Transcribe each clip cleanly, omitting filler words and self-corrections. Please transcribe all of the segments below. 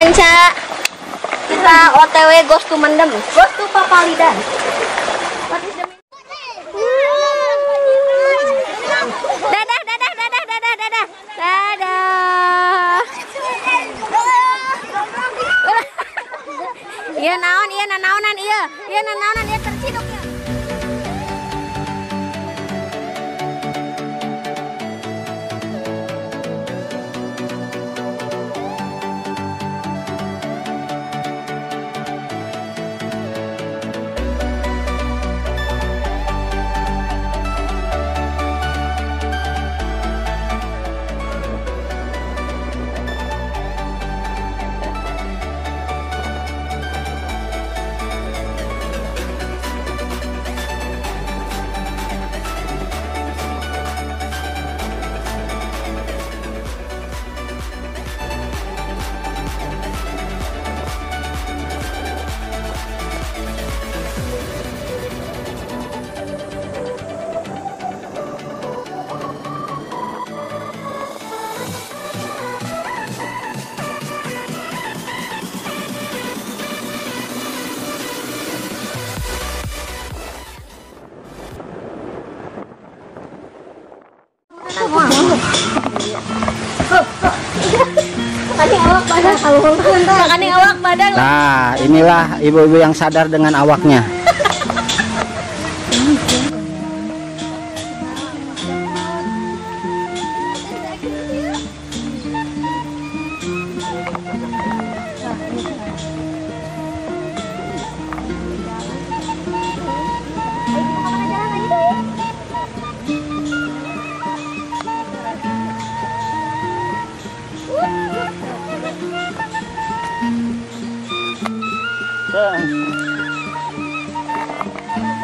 Kanca, kita OTW Ghost to Mendem, Ghost to Papalidan. What is the Dadah, dadah, dadah, dadah, dadah, dadah. Iya naon, iya nanaonan, iya, iya nanaonan, iya terciduk ya. Nah, inilah ibu-ibu yang sadar dengan awaknya.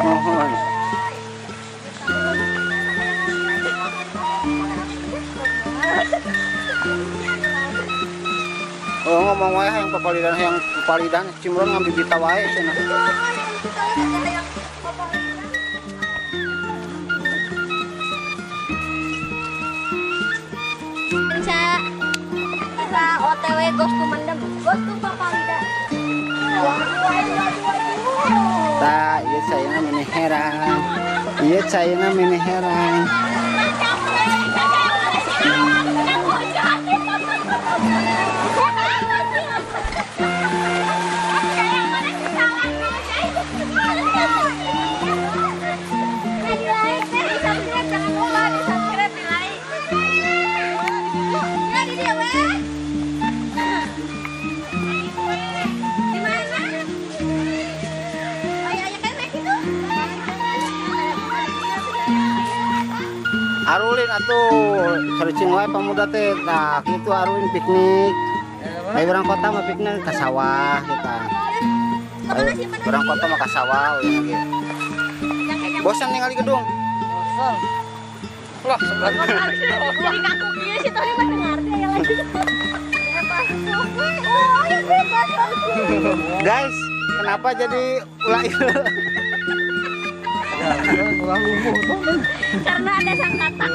Mohon. Oh, ngomong wae yang papalidan cimron ngambil bita wae cenah. Kanca, kita OTW Ghost to Mendem, Ghost to Papalidan. Tah, ieu caina meni herang. Ieu caina meni herang. Arulin atuh sericing wae pemuda teh. Nah, kitu arulin piknik. Ayo urang kota mah piknik ka sawah kita. Ayo urang kota mah ka sawah we ge. Bosan ningali gedung. Bosan. Lah, sebelah. Jadi kaku kieu sih tadi mah dengar teh ya lagi. Oh, ya bebas. Guys, kenapa jadi ulah ieu? Karena ada sangkatan.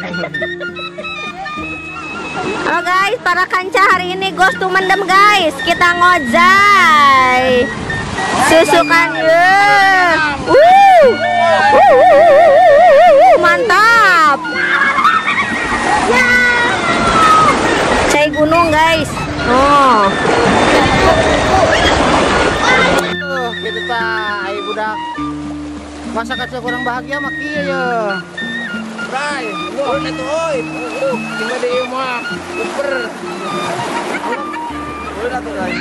Halo guys, para kanca hari ini Ghost to Mendem guys. Kita ngojay. Susukan ya. Mantap. Cai gunung guys. Oh. Tuh, gitu ta, ai budak. Masa kecil kurang bahagia mah kieu ya. Bray, ulun atuh euy. Cuma di ieu mah uper. Ulun atuh euy.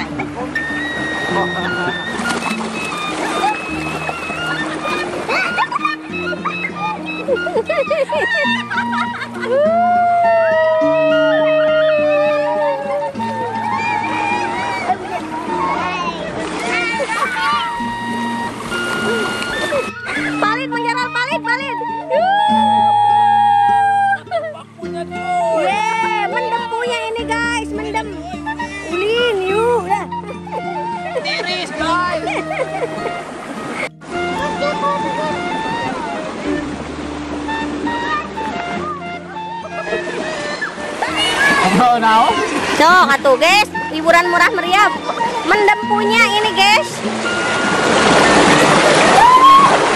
Palit menjeral, palit, palit. Yeay, mendem punya ini guys, mendem. Ulin, yuk, udah. Tiris guys. Sok atuh guys, Hiburan murah meriah. Mendem punya ini guys.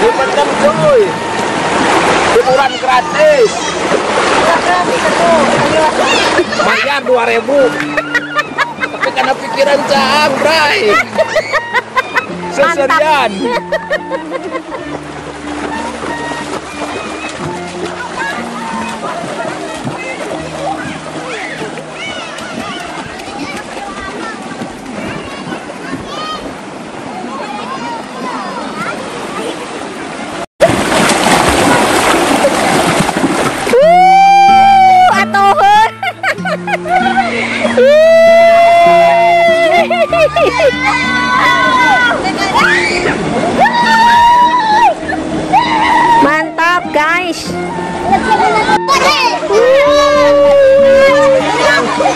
Mendem cuy. Hiburan gratis. Bayar 2.000. Tapi karena pikiran caang, bray. Seserian. Mantap guys.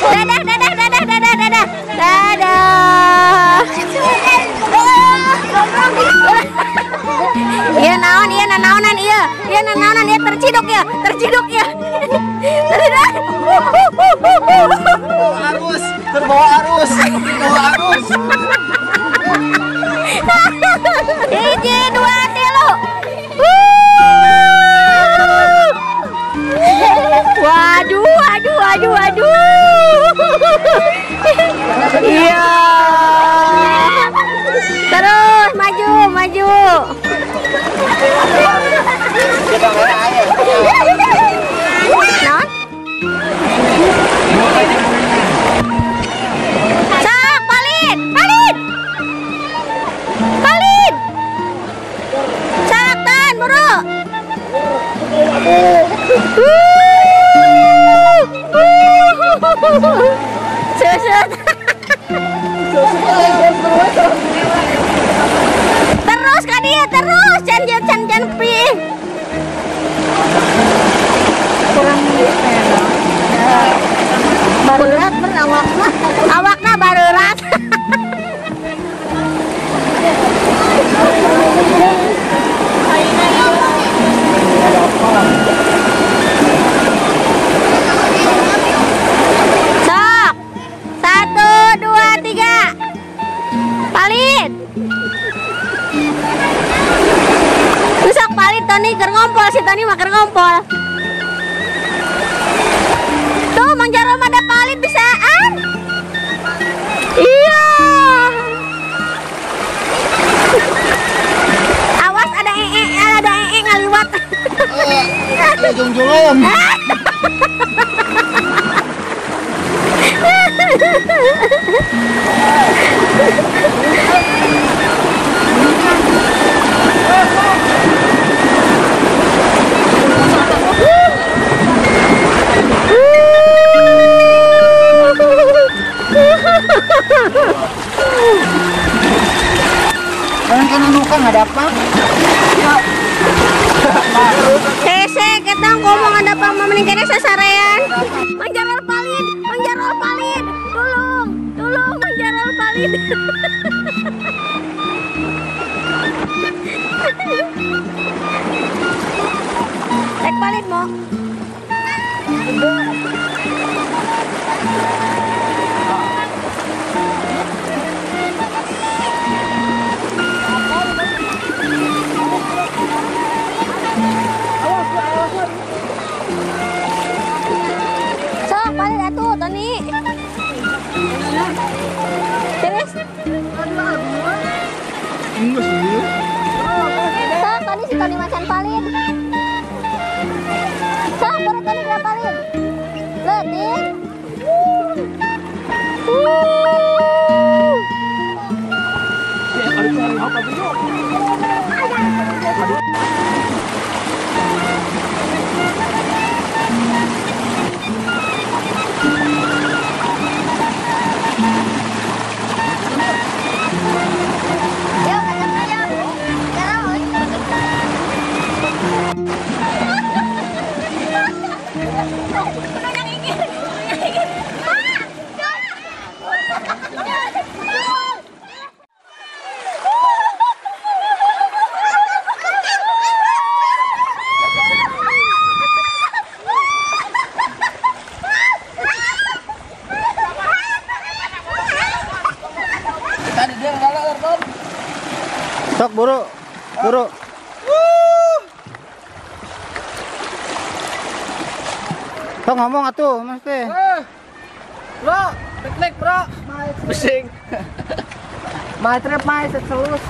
Dadah dadah dadah dadah dadah dadah. Iya naon, iya naonan, iya iya naonan, iya terciduk ya, terciduk ya. Arus, terbawa arus, terbawa arus. 1, 2, 3. Waduh, waduh, waduh, waduh. Iya. Terus maju, maju. Non? Sok, Palin, Palin. Palin. Sok, tan, buru. Susut. Terus kan dia terus can can can pi. Kurang barurat awakna. Awakna barurat. Sok. 1, 2, 3. Palin. Sok Palin Tony keur ngompol, si Tony mah keur ngompol. Tuh Mang Jaro mah ada Palin bisaan. Iya. Awas ada ee, ada ee ngaliwat. Jungjungan. Orang kan luka nggak ada apa? Hese, kita ngomong ada apa mau meningkatnya sasarean. Mang Jarol Palin, Mang Jarol Palin, tolong, tolong Mang Jarol Palin. Rek Palin mau? Sok, Palin atuh, Tony. Terus? Sok, Tony si Tony macan Palin. Sok, baru Tony berapa Palin? Letih. Tadi dia ngalah Ton. Sok buru. Buru. Sok ngomong atuh Mas teh. Bro, piknik bro. Pusing. My trip my selus.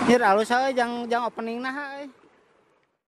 Hir alus euy jang opening nah euy.